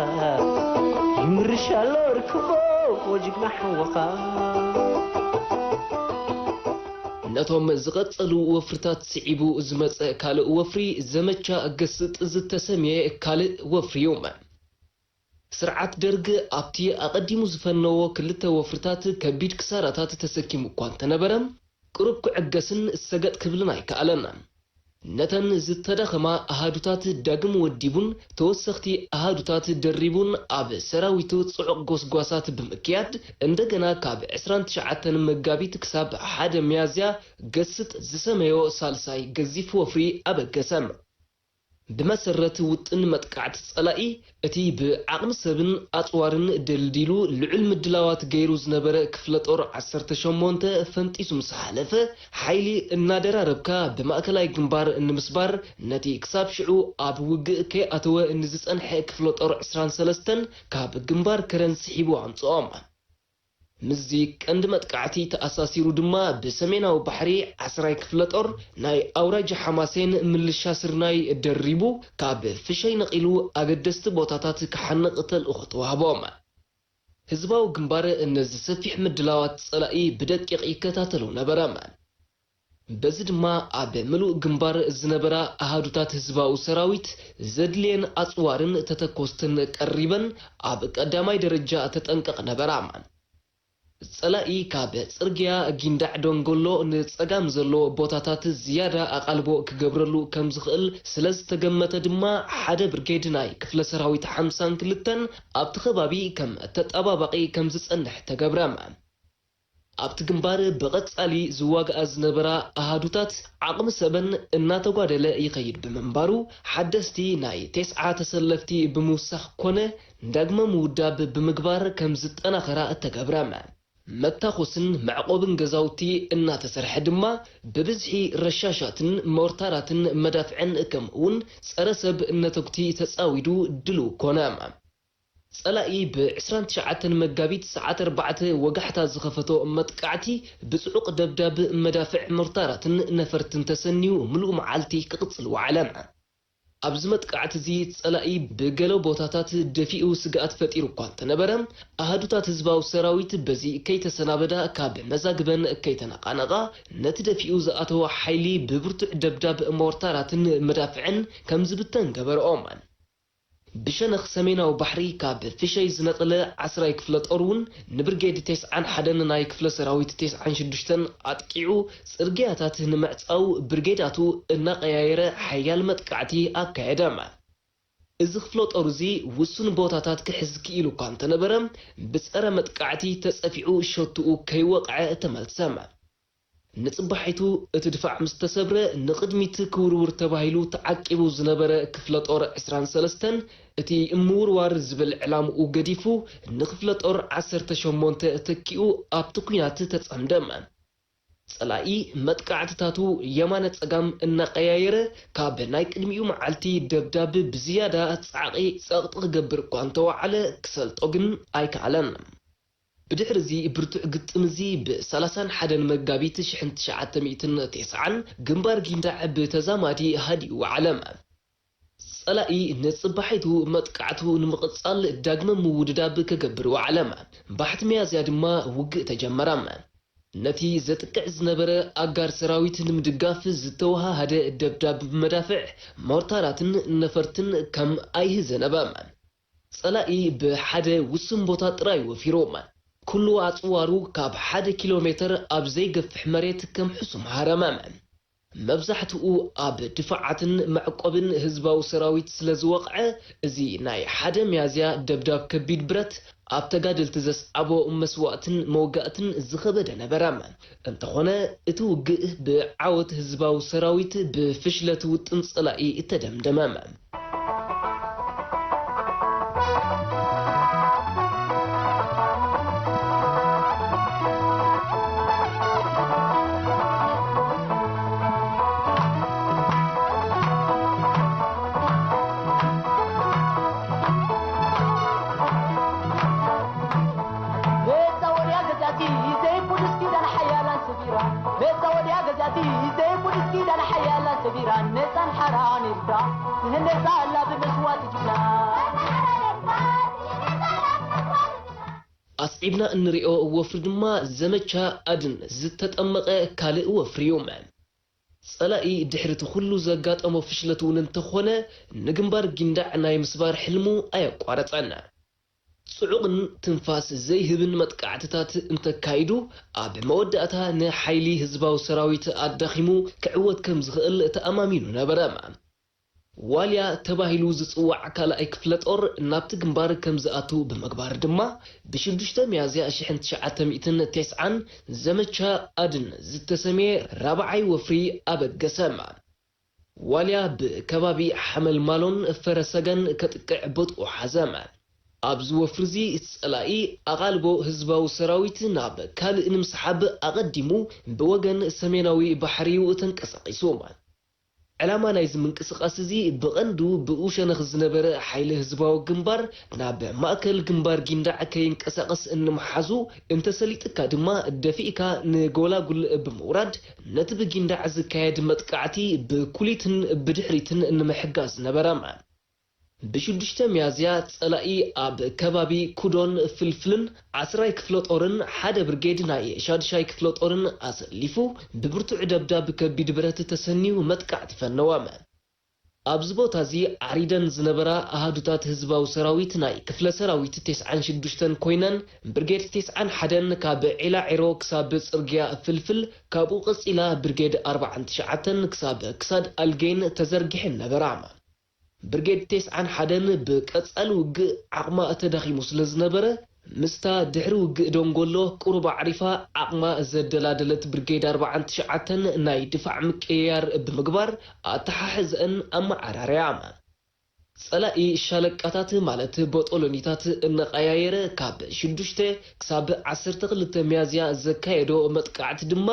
ይምርሽ ኣሎ ርክቦ ጅግና ሓወኻ። ነቶም ዝቐጸሉ ወፍርታት ስዒቡ ዝመጸ ካልእ ወፍሪ፣ ዘመቻ ገስጥ ዝተሰምየ ካልእ ወፍሪ እዩ። ስርዓት ደርግ ኣብቲ ኣቐዲሙ ዝፈነዎ ክልተ ወፍርታት ከቢድ ክሳራታት ተሰኪሙ እኳ እንተነበረ፣ ቅሩብ ክዕገስን ሰገጥ ክብልን ኣይከኣለን። ነተን ዝተዳኸማ ኣሃዱታት ዳግም ወዲቡን ተወሰኽቲ ኣሃዱታት ደሪቡን ኣብ ሰራዊቱ ጽዑቕ ጎስጓሳት ብምክያድ፣ እንደገና ካብ ዕስራን ትሽዓተን መጋቢት ክሳብ ሓደ ሚያዝያ ገስጥ ዝሰመዮ ሳልሳይ ገዚፍ ወፍሪ ኣበገሰ። ብመሰረት ውጥን መጥቃዕቲ ጸላኢ፣ እቲ ብዓቕሚ ሰብን ኣጽዋርን ደልዲሉ ልዑል ምድላዋት ገይሩ ዝነበረ ክፍለ ጦር ዓሰርተ ሸሞንተ ፈንጢሱ ምስ ሓለፈ፣ ሓይሊ እናደራረብካ ብማእከላይ ግንባር ንምስባር፣ ነቲ ክሳብ ሽዑ ኣብ ውግእ ከይኣተወ ንዝጸንሐ ክፍለ ጦር ዕስራን ሰለስተን ካብ ግንባር ከረን ስሒቡ ኣምጽኦ። ምስዚ ቀንዲ መጥቃዕቲ ተኣሳሲሩ ድማ፣ ብሰሜናዊ ባሕሪ ዓስራይ ክፍለ ጦር ናይ ኣውራጃ ሓማሴን ምልሻ ስርናይ ደሪቡ፣ ካብ ፍሸይ ነቒሉ ኣገደስቲ ቦታታት ክሓንቕ ተልእኾ ተዋህቦ። ህዝባዊ ግንባር ነዚ ሰፊሕ ምድላዋት ጸላኢ ብደቂቕ ይከታተሎ ነበረ። በዚ ድማ ኣብ ምሉእ ግንባር ዝነበራ ኣሃዱታት ህዝባዊ ሰራዊት ዘድልየን ኣጽዋርን ተተኮስትን ቀሪበን ኣብ ቀዳማይ ደረጃ ተጠንቀቕ ነበራ። ጸላኢ ካብ ጽርግያ ጊንዳዕ ደንጎሎ ንጸጋም ዘሎ ቦታታት ዝያዳ ኣቓልቦ ክገብረሉ ከም ዝኽእል ስለ ዝተገመተ ድማ፣ ሓደ ብርጌድ ናይ ክፍለ ሰራዊት ሓምሳን ክልተን ኣብቲ ከባቢ ከም ተጣባባቒ ከም ዝጸንሕ ተገብረ። ኣብቲ ግንባር ብቐጻሊ ዝዋግኣ ዝነበራ ኣሃዱታት ዓቕሚ ሰበን እናተጓደለ ይኸይድ ብምንባሩ፣ ሓደስቲ ናይ ቴስዓ ተሰለፍቲ ብምውሳኽ ኮነ ዳግመ ምውዳብ ብምግባር ከም ዝጠናኸራ እተገብረ። መታኾስን መዕቆብን ገዛውቲ እናተሰርሐ ድማ፣ ብብዝሒ ረሻሻትን ሞርታራትን መዳፍዕን ከምኡውን ጸረ ሰብ ነተጉቲ ተጻዊዱ ድሉው ኮነ። ጸላኢ ብ ዕስራን ትሽዓተን መጋቢት ሰዓት ኣርባዕተ ወጋሕታ ዝኸፈቶ መጥቃዕቲ፣ ብጽዑቕ ደብዳብ መዳፍዕ ሞርታራትን ነፈርትን ተሰንዩ ምሉእ መዓልቲ ክቕጽል ወዓለ። ኣብዚ መጥቃዕቲ እዚ ጸላኢ ብገለ ቦታታት ደፊኡ ስግኣት ፈጢሩ እኳ እንተነበረ፣ ኣሃዱታት ህዝባዊ ሰራዊት በዚ ከይተሰናበዳ ካብ መዛግበን ከይተነቓነቓ፣ ነቲ ደፊኡ ዝኣተወ ሓይሊ ብብርቱዕ ደብዳብ ሞርታራትን መዳፍዕን ከም ዝብተን ገበርኦ። ብሸነኽ ሰሜናዊ ባሕሪ ካብ ፍሸይ ዝነቐለ ዓስራይ ክፍለ ጦር እውን ንብርጌድ ተስዓን ሓደን ናይ ክፍለ ሰራዊት ተስዓን ሽዱሽተን ኣጥቂዑ፣ ጽርግያታት ንምዕጻው ብርጌዳቱ እናቐያየረ ሓያል መጥቃዕቲ ኣካየደ። እዚ ክፍለ ጦር እዚ ውሱን ቦታታት ክሕዝ ክኢሉ እኳ እንተነበረ፣ ብጸረ መጥቃዕቲ ተጸፊዑ ሸቱኡ ከይወቕዐ ተመልሰ። ንጽባሒቱ እቲ ድፋዕ ምስ ተሰብረ፣ ንቕድሚት ክውርውር ተባሂሉ ተዓቂቡ ዝነበረ ክፍለ ጦር ዕስራን ሰለስተን፣ እቲ ምውርዋር ዝብል ዕላምኡ ገዲፉ፣ ንክፍለ ጦር ዓሰርተ ሸሞንተ ተኪኡ ኣብቲ ኲናት ተጸምደ። ጸላኢ መጥቃዕትታቱ የማነ ጸጋም እናቐያየረ፣ ካብ ናይ ቅድሚኡ መዓልቲ ደብዳብ ብዝያዳ ጻዕቒ ጸቕጢ ክገብር እኳ እንተወዓለ፣ ክሰልጦ ግን ኣይከኣለን። ብድሕሪ እዚ ብርቱዕ ግጥም እዚ፣ ብ ሰላሳን ሓደን መጋቢት ሽሕን ትሽዓተ ሚእትን ተስዓን፣ ግንባር ጊንዳዕ ብተዛማዲ ሃዲኡ ወዓለ። ጸላኢ ንጽባሒቱ መጥቃዕቱ ንምቕጻል ዳግመ ምውድዳብ ክገብር ወዓለ። ባሕቲ ሚያዝያ ድማ ውግእ ተጀመረ። ነቲ ዘጥቅዕ ዝነበረ ኣጋር ሰራዊት ንምድጋፍ ዝተወሃሃደ ደብዳብ ብመዳፍዕ፣ ሞርታራትን ነፈርትን ከም ኣይሂ ዘነበ። ጸላኢ ብሓደ ውሱን ቦታ ጥራይ ወፊሩ። ኩሉ ኣጽዋሩ ካብ ሓደ ኪሎ ሜተር ኣብ ዘይገፍሕ መሬት ከም ሕሱም ሃረመ። መብዛሕትኡ ኣብ ድፋዓትን መዕቆብን ህዝባዊ ሰራዊት ስለ ዝወቕዐ፣ እዚ ናይ ሓደ ሚያዝያ ደብዳብ ከቢድ ብረት ኣብ ተጋደልቲ ዘስዓቦ መስዋእትን መወጋእትን ዝኸበደ ነበረ። እንተኾነ፣ እቲ ውግእ ብዓወት ህዝባዊ ሰራዊት፣ ብፍሽለት ውጥን ጸላኢ እተደምደመ። መጻወድያ ገዛእቲ ዘይብሉ እስኪ ዳን ሓያላን ሰቢራ። መጻወድያ ገዛእቲ ዘይብሉ እስኪ ዳን ሓያላን ሰቢራ። ነጻን ሓራን ኤርትራ ትህነጻ ኣላ ብመስዋእቲ ጅግና። ኣስዒብና እንሪኦ ወፍሪ ድማ ዘመቻ ኣድን ዝተጠመቐ ካልእ ወፍሪ እዩ። ጸላኢ ድሕሪ እቲ ኩሉ ዘጋጠሞ ፍሽለት እውን እንተኾነ፣ ንግንባር ጊንዳዕ ናይ ምስባር ሕልሙ ኣየቋረጸን። ጽዑቕን ትንፋስ ዘይህብን መጥቃዕትታት እንተካይዱ፣ ኣብ መወዳእታ ንሓይሊ ህዝባዊ ሰራዊት ኣዳኺሙ ክዕወት ከም ዝኽእል ተኣማሚኑ ነበረ። ዋልያ ተባሂሉ ዝጽዋዕ ካልኣይ ክፍለ ጦር ናብቲ ግንባር ከም ዝኣቱ ብምግባር ድማ፣ ብሽዱሽተ ሚያዝያ ሽሕን ትሽዓተ ሚእትን ተስዓን ዘመቻ ኣድን ዝተሰምየ ራብዓይ ወፍሪ ኣበገሰ። ዋልያ ብከባቢ ሓመልማሎን ፈረሰገን ከጥቅዕ ቦትኡ ሓዘ። ኣብዚ ወፍሪ እዚ ጸላኢ ኣቓልቦ ህዝባዊ ሰራዊት ናብ ካልእ ንምስሓብ ኣቐዲሙ ብወገን ሰሜናዊ ባሕሪ'ዩ ተንቀሳቒሱ። ዕላማ ናይዚ ምንቅስቓስ እዚ ብቐንዱ ብኡ ሸነኽ ዝነበረ ሓይሊ ህዝባዊ ግንባር ናብ ማእከል ግንባር ጊንዳዕ ከይንቀሳቐስ እንምሓዙ፣ እንተሰሊጥካ ድማ ደፊእካ ንጎላጉል ብምውራድ ነቲ ብጊንዳዕ ዝካየድ መጥቃዕቲ ብኩሊትን ብድሕሪትን ንምሕጋዝ ነበረ። ብሽዱሽተ ሚያዝያ ጸላኢ ኣብ ከባቢ ኩዶን ፍልፍልን ዓስራይ ክፍለ ጦርን ሓደ ብርጌድ ናይ ሻድሻይ ክፍለ ጦርን ኣሰሊፉ ብብርቱዕ ደብዳብ ከቢድ ብረት ተሰንዩ መጥቃዕቲ ፈነወ። ኣብዚ ቦታ እዚ ዓሪደን ዝነበራ ኣሃዱታት ህዝባዊ ሰራዊት ናይ ክፍለ ሰራዊት ተስዓን ሽዱሽተን ኮይነን፣ ብርጌድ ተስዓን ሓደን ካብ ዒላ ዒሮ ክሳብ ጽርግያ ፍልፍል፣ ካብኡ ቀጺላ ብርጌድ ኣርባዓን ትሽዓተን ክሳብ ክሳድ ኣልጌን ተዘርጊሐን ነበራ። ብርጌድ ተስዓን ሓደን ብቀጻሊ ውግእ ዓቕማ ተዳኺሙ ስለ ዝነበረ፣ ምስታ ድሕሪ ውግእ ደንጎሎ ቁሩብ ኣዕሪፋ ዓቕማ ዘደላደለት ብርጌድ ኣርባዓን ትሽዓተን ናይ ድፋዕ ምቅይያር ብምግባር ኣተሓሕዘአን ኣመዓራርያ። ጸላኢ ሻለቃታት ማለት ቦጦሎኒታት እናቐያየረ ካብ ሽዱሽተ ክሳብ ዓሰርተ ክልተ ሚያዝያ ዘካየዶ መጥቃዕቲ ድማ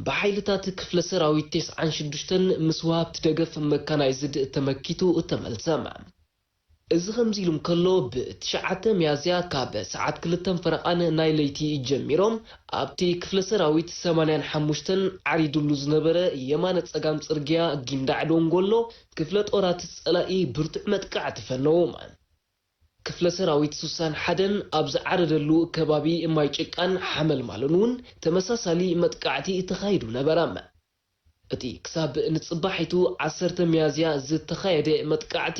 ብሓይልታት ክፍለ ሰራዊት ተስዓን ሽዱሽተን ምስ ወሃብቲ ደገፍ መካናይዝድ ተመኪቱ እተመልሰ። እዚ ከምዚ ኢሉ እንከሎ፣ ብትሽዓተ ሚያዝያ ካብ ሰዓት ክልተን ፈረቓን ናይ ለይቲ ጀሚሮም፣ ኣብቲ ክፍለ ሰራዊት ሰማንያን ሓሙሽተን ዓሪዱሉ ዝነበረ የማነ ጸጋም ጽርግያ ጊንዳዕ ዶንጎሎ፣ ክፍለ ጦራት ጸላኢ ብርቱዕ መጥቃዕቲ ፈነዉ። ክፍለ ሰራዊት ሱሳን ሓደን ኣብ ዝዓረደሉ ከባቢ ማይ ጭቃን ሓመልማሎን እውን ተመሳሳሊ መጥቃዕቲ ተኻይዱ ነበረ። እቲ ክሳብ ንጽባሒቱ ዓሰርተ ሚያዝያ ዝተኻየደ መጥቃዕቲ፣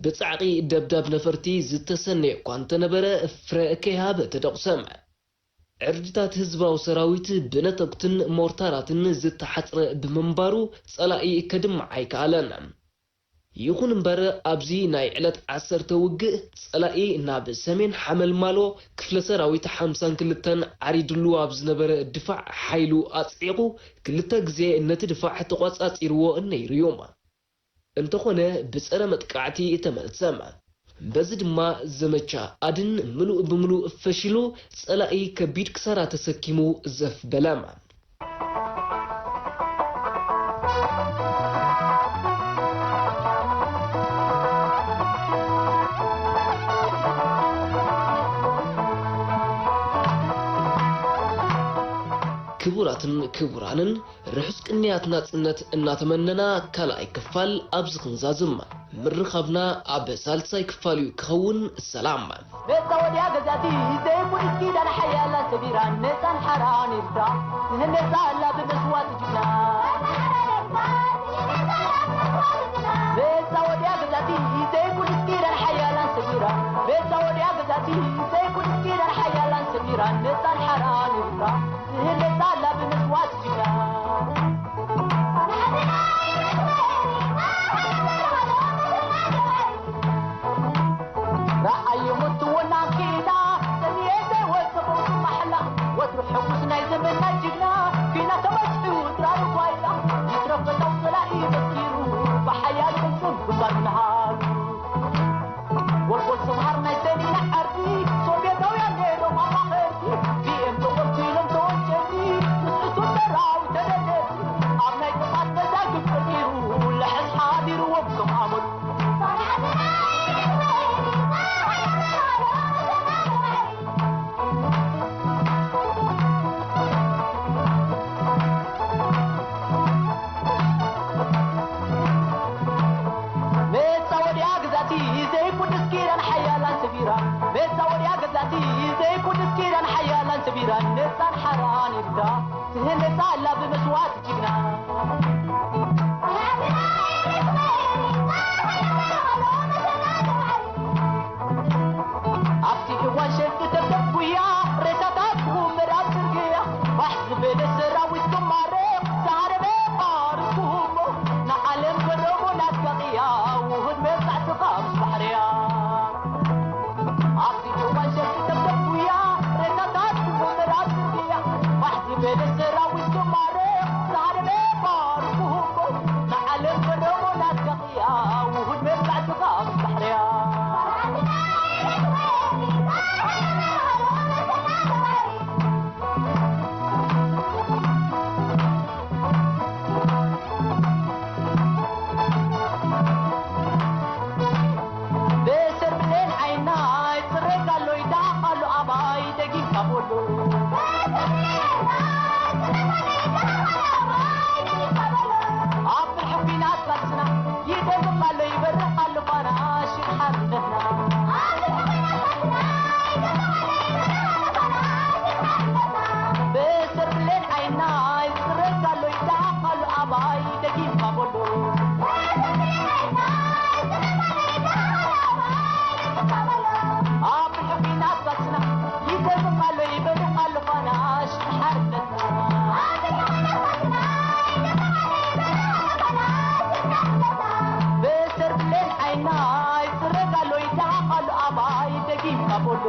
ብጻዕቒ ደብዳብ ነፈርቲ ዝተሰነየ እኳ እንተነበረ፣ ፍረ ከይሃበ ተደቑሰ። ዕርድታት ህዝባዊ ሰራዊት ብነተጉትን ሞርታራትን ዝተሓጽረ ብምንባሩ፣ ጸላኢ ከድምዕ ኣይከኣለን። ይኹን እምበር፣ ኣብዚ ናይ ዕለት ዓሰርተ ውግእ፣ ጸላኢ ናብ ሰሜን ሓመልማሎ ክፍለ ሰራዊት ሓምሳን ክልተን ዓሪድሉ ኣብ ዝነበረ ድፋዕ ሓይሉ ኣጽዒቑ፣ ክልተ ግዜ ነቲ ድፋዕ ተቖጻጺርዎ ነይሩ እዩ። እንተኾነ፣ ብጸረ መጥቃዕቲ ተመልሰ። በዚ ድማ ዘመቻ ኣድን ምሉእ ብምሉእ ፈሺሉ፣ ጸላኢ ከቢድ ክሳራ ተሰኪሙ ዘፍ በለ። ክቡራትን ክቡራንን፣ ርሑስ ቅንያት ናጽነት እናተመነና፣ ካልኣይ ክፋል ኣብዚ ክንዛዝም። ምርኻብና ኣብ ሳልሳይ ክፋል እዩ ክኸውን። ሰላም። ቤዛ ወድያ ገዛእቲ ዘይኩንስ ኪዳን ሓያላን ሰቢራን ነጻን ሓራን ኤርትራ ትህነጻ ኣላ ብመስዋእቲ ጅግና። ቤዛ ወድያ ገዛእቲ ዘይኩንስ ኪዳን ሓያላን ሰቢራን፣ ቤዛ ወድያ ገዛእቲ ዘይኩንስ ኪዳን ሓያላን ሰቢራን ነጻን ሓራን ኤርትራ ትህነጻ ኣላ ብመስዋእቲ ጅግና። ረኣይ ሙትውና ኪዳ ሰሚኤ ዘይወጽእ ማሕላ፣ ወትሩ ሕጉስ ናይ ዘመና ጅግና፣ ኪና ተበጽሑ ድራሩ ጓይላ፣ ይትረፍ በታው ጸላኢ መስኪሩ፣ ብሓያል ቅልጽም ግንባር ምንሃሉ። ጎልጎል ሰምሃር ናይ ሰሜን ዓርዲ፣ ሶብየታውያን ነይሮም ኣማኸርቲ፣ ቢኤም ተቖልፊሎም ተወንጨልቲ፣ ምስ ዕሱብ ሰራዊት ተደለቲ፣ ኣብ ናይ ጥፍኣት መዛግብ ፈጢሩ፣ ልሕስ ሓዲርዎም ከም ኣመሉ። ሜሳ ወድያ ግዛቲ ዘይኩንስ ኪዳን ሓያላን ሰቢራ። ሜሳ ወድያ ግዛቲ ዘይኩንስ ኪዳን ሓያላን ሰቢራ። ነጻን ሓራን ኤርትራ ትህነጻ ኣላ ብመስዋእቲ ጅግና። ኣብቲ እዋን ሸንቂ ተብተብ ጉያ፣ ሬሳታት ክውምር ኣብ ጽርግያ። ፋሕ ዝበለ ሰራዊት ክማረኽ፣ ዝሃረመ ባር ክህቦ፣ ንዓለም ገረሞ ናትካ ቅያ፣ ውሁድ መብጻዕትኻ ምስ ባሕርያ። ኣብቲ እዋን ሸንቂ ተብተብ ጉያ፣ ሬሳታት ክውምር ኣብ ጽርግያ። ፋሕ ዝበለ ሰራዊት ክማረኽ፣ ዝሃረመ ባር ክህቦ፣ ንዓለም ገረሞ ናትካ ቅያ፣ ውሁድ መብጻዕትኻ ምስ ባሕርያ። ብእስር ብሌን ዓይና ይጽረግ ኣሎ፣ ይደሃኽ ኣሎ ኣባይ ደጊምካ በሎ። ኣብ ብርሒ ኲናት ቃልስና ይደምቕ ኣሎ፣ ይበርቕ ኣሎ ፋና ሽግ ሓርነትና። ብእስር ብሌን ዓይና ይጽረግ ኣሎ፣ ይደሃኽ ኣሎ ኣባይ ደጊምካ በሎ። ኣብ ብርሒ ኲናት ቃልስና ይደምቕ ኣሎ፣ ይበርቕ ኣሎ ፋና ሽግ ሓርነትና። ብእስር ብሌን ዓይና ይጽረግ ኣሎ፣ ይደሃኽ ኣሎ ኣባይ ደጊምካ በሎ።